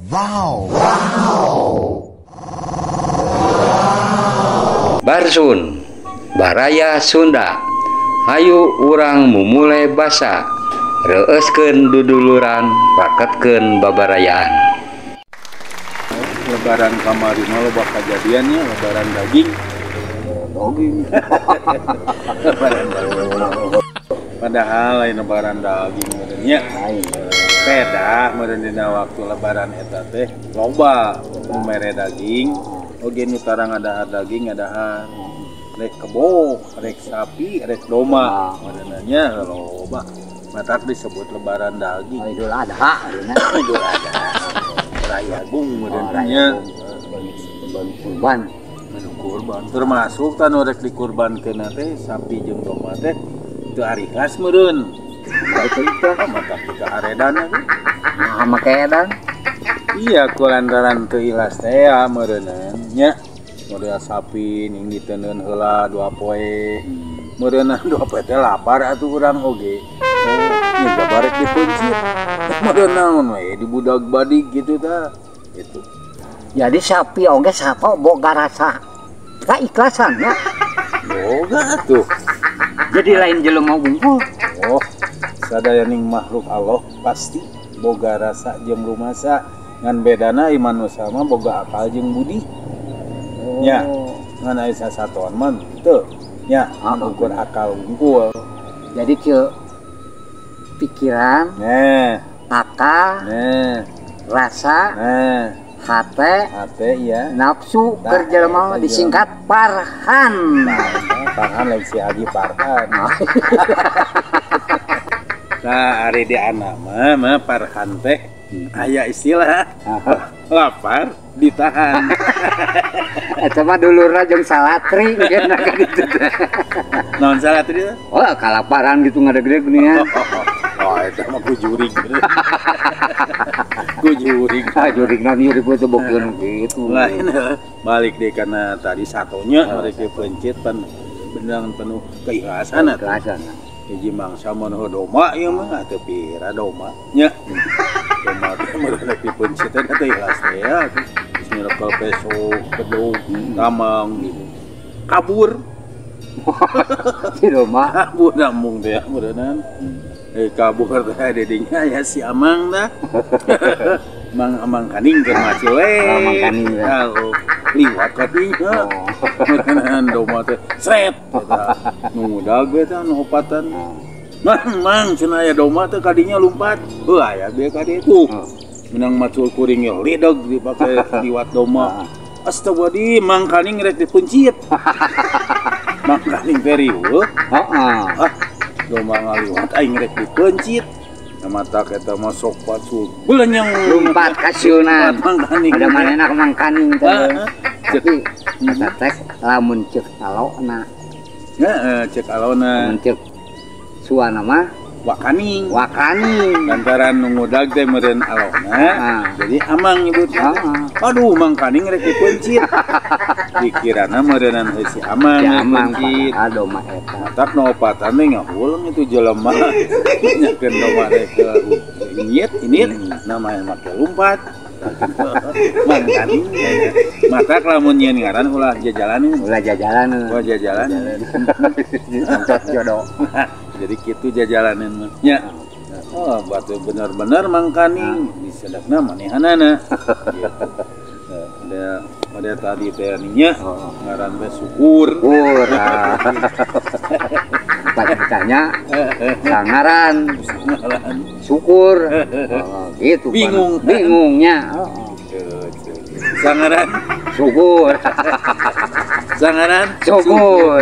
Wow. Wow. Barsun, Baraya Sunda. Hayu urang mumule basa, reueuskeun duduluran, raketkeun babarayaan. Lebaran kamari mah loba kajadiannya, lebaran daging. Daging. Lebaran daging. Padahal lain lebaran daging meureun nya. Pedah meureun dina waktu lebaran eta teh loba nu mere daging. Oge nu tarang ngadahar daging ngadahar. Rek kebo, rek sapi, rek domba. Meureun nya loba. Matak disebut lebaran daging. Oh, Idul Adha ayeuna. Idul Adha. Raya Agung meureun nya. Kurban. Menu kurban. Termasuk tanu rek dikurbankeun teh sapi jeung domba teh teu arikhlas meureun. Matak dikaharedan teh. Nah, make edan. Iya, kulantaran teu ikhlas teh ya meureunna nya. Model sapi ning diteundeun heula 2 poe. Meureunna 2 poe teh lapar atuh urang oge. Oh, nya barek dipeuncit. Meureun naon we dibudag-badig gitu tah. Gitu. Jadi sapi oge sato boga rasa kaikhlasan nya. Boga atuh. Jadi lain jelema wungkul. Oh, sadayaning makhluk Allah pasti boga rasa jeung rumasa. Ngan bedana ieu manusia mah boga akal jeung budi. Oh. Nya, ngan aya sasatoan mah teu. Nya, ukur akal wungkul. Jadi kieu pikiran, nah, akal, nah, rasa, nah, hate, hate iya, nafsu nah, keur jelema disingkat Parhan. Nah, Parhan lain si Haji Parhan. Nah, ari di anak mah Parhan teh aya istilah lapar ditahan. Eta mah dulurna jeung salatri geuna ka ditu teh. Naon salatri teh? Oh, kalaparan gitu ngadegdeg geuningan. Oh, eta mah kujurig. Kujurig. Ah, jurigna nyurik teh bokeun gitu. Lain balik deh karena tadi satonya mereka pencit pan benang penuh keikhlasan atuh. Keikhlasan. Hiji mangsa mun domba ieu mah teu pira domba nya. Domba teh meureun dipencit teh teu ikhlas teh ya. Geus nyerekel peso, bedog, tamang gitu. Kabur. Si domba kabur nambung teh meureunnan. Kabur teh dedinya ya si Amang dah. Mang Amang Kaning keur macul we. Amang Kaning ya. Liwat ka dinya. Meureunnan domba teh sret eta. Nu ngudag we teh nu opatan. Mang mang cenah aya domba teh kadinya lumpat. Heuh aya bieu ka ditu. Menang macul kuring ge lideg dipake liwat domba. Astagfirullahaladzim, Mang Kaning rek dipencit. Mang Kaning teh riweuh. Heeh. Ah, domba ngaliwat aing rek dipencit. Matak eta mah sok pacul belenyeng lumpat kasieunan. Ada manehna Mang Kaning teh. Tapi eta teh lamun ceuk alona. Heeh, ceuk alona. Lamun ceuk suana mah wakaning. Wakaning. Lantaran nu ngudag teh meureun alona. Jadi Amang nyebutna. Aduh, Mang Kaning rek dipencit. Dikirana meureunnan heuh si Amang. Si Amang padahal domba eta. Matak nu opatan teh ngahuleng itu jelema. Nyakeun domba rek nyit init namanya make lumpat. Mang Kaning. Matak lamun nyieun ngaran ulah jajalaneun. Ulah jajalaneun. Ulah jajalaneun. Entot jodoh. Jadi kitu jajalaneun mah nya. Oh, batu bener-bener Mang Kaning disedekna manehanana. Gitu. Ada pada tadi teh nya ngaran teh syukur. Syukur. Bacanya sangaran syukur. Oh, gitu. Bingung. Bingungnya. Sangaran syukur. Sangaran syukur.